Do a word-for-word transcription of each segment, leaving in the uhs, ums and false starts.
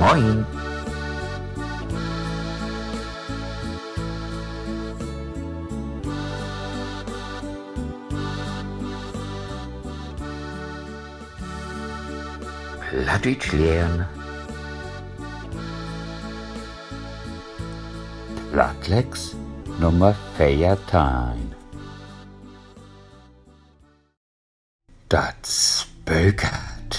Moin. Plattdüütsch lehren. Plattlex Nummer veerteihn. Dat spökert.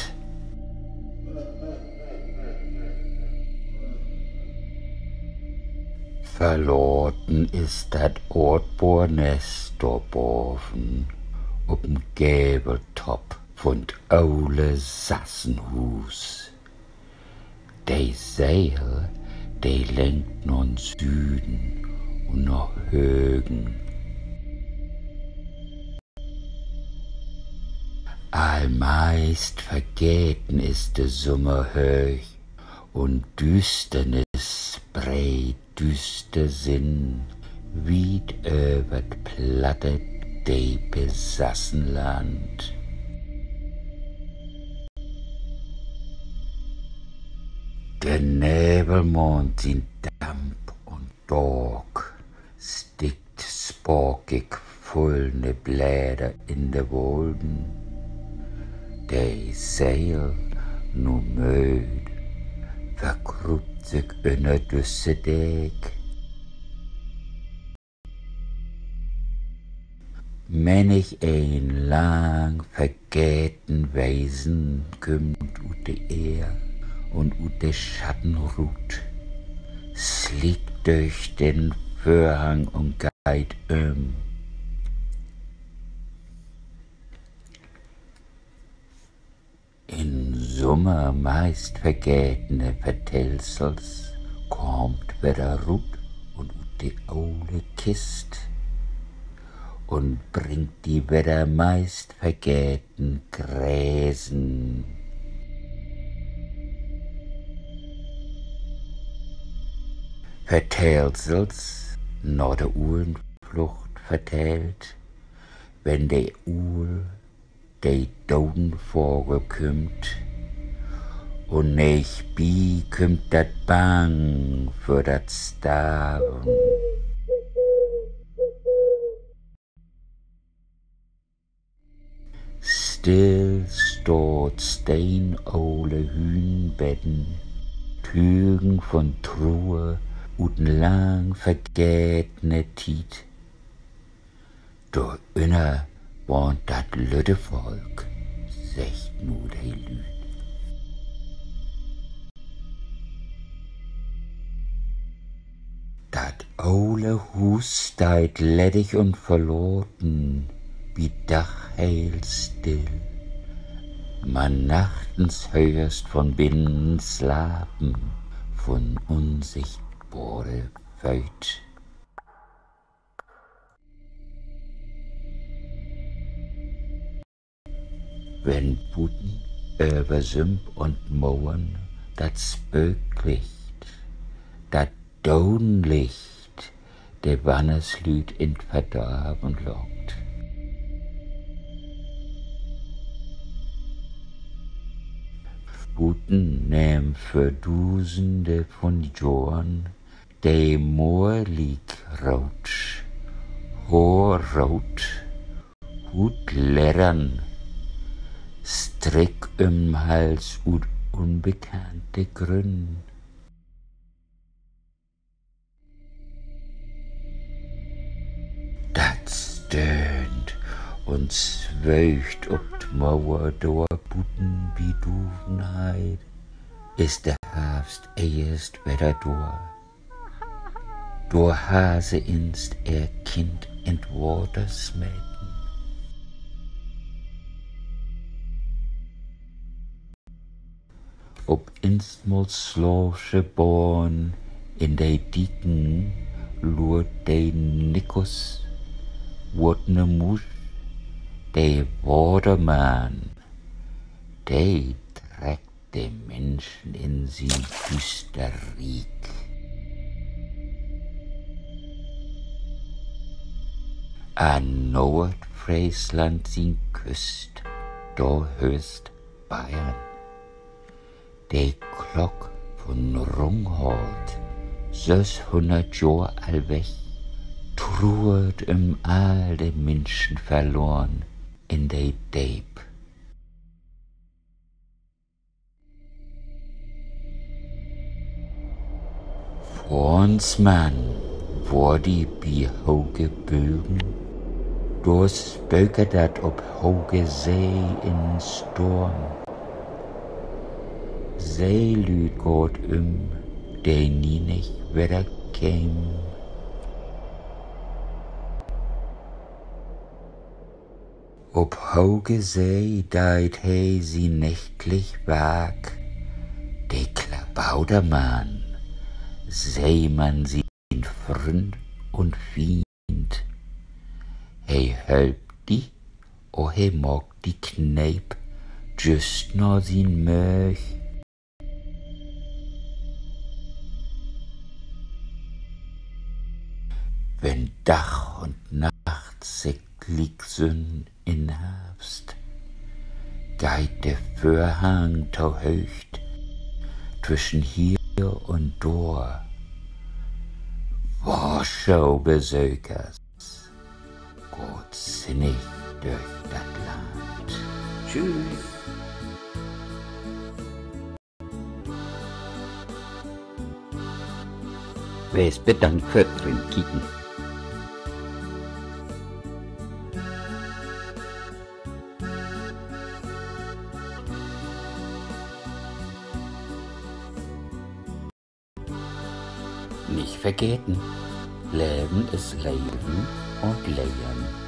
Verlaten is dat Oortboornest dor baven op en Geveltopp vun't ole Sassenhuus. De Seel, de lengt na'n Süden un na Högen. All meist vergeten is de Summerhöög un Düüsternis breedt düüster Sinn wiet över't platte, depe Sassenland. De Nevelmaand sien Damp un Daak stickt spakig vullne Bläder in de Wolden. De Seel, nu mööd, verkruupt sik ünner düsse Deek. Männig een lang vergeten Wesen kümmt ut de Eer un ut de Schatten rut, sliekt dörch den Vörhang un geiht üm. In Summer meist vergetene Vertellsels kaamt wedder rut un ut de ole Kist un bringt di wedder meist vergeten Gresen. Vertellsels, na de Ulenflucht vertellt, wenn de Uul, de Dodenvagel, kümmt, un neegbi kümmt dat Bang för dat Starven. Still staht steenole Hüünbedden, Tügen vun Truer ut en lang vergetene Tiet. Dor ünner wahnt dat lütte Volk, seggt nu de Lüüd. Dat ole Huus steiht leddig un verlaten, bi Dag heel still. Man nachtens höörst vun binnen Slapen vun unsichtbare Fööt. Wenn buten över Sümp un Moorn dat Spööklicht, dat Dodenlicht, de Wannerslüüd in't Verdarven lockt. Buten nehm vör Dusende vun Johren de Moorliekroot, Hoor root, Huut leddern, Strick üm'n Hals ut unbekannte Grünn. Dat stöhnt un swöögt op de Moor dor buten bi Duvenheid. Is de Harvst eerst wedder dor? Dor harr se inst ehr Kind in't Water smeten. Op instmal slaavsche Bahn in de Dieken luert de Nikus, woort ne Musch, de Watermann, de treckt de Minschen in sien düüster Riek. An Noordfreesland sien Küst, dor höörst Bayern. De Klock Von Rungholt, sösshunnert Johr al weg, truert üm all de Minschen verloren in de Deep. Fohrnsmann, wor di bi hoge Bögen, dor spöker dat op hoge See in Storm. Seelüüd gaht üm, de nie nich wedder kemen. Op hoge See deit he sien nächtlich Wark, de Klabautermann, Seemann sien Fründ un Fiend. He hölpt di, or he maakt di Kneep, jüst na sien Möög. Wenn Dag un Nacht sik gliek sünd in Harvst, geiht de Vörhang to Hööcht twischen hier un dor. Warschau-Besökers, gaht sinnig dörch dat Land. Tschüss. Wees bedankt för't Rinkieken. Nich vergeten: Leven is Leven un Lehren.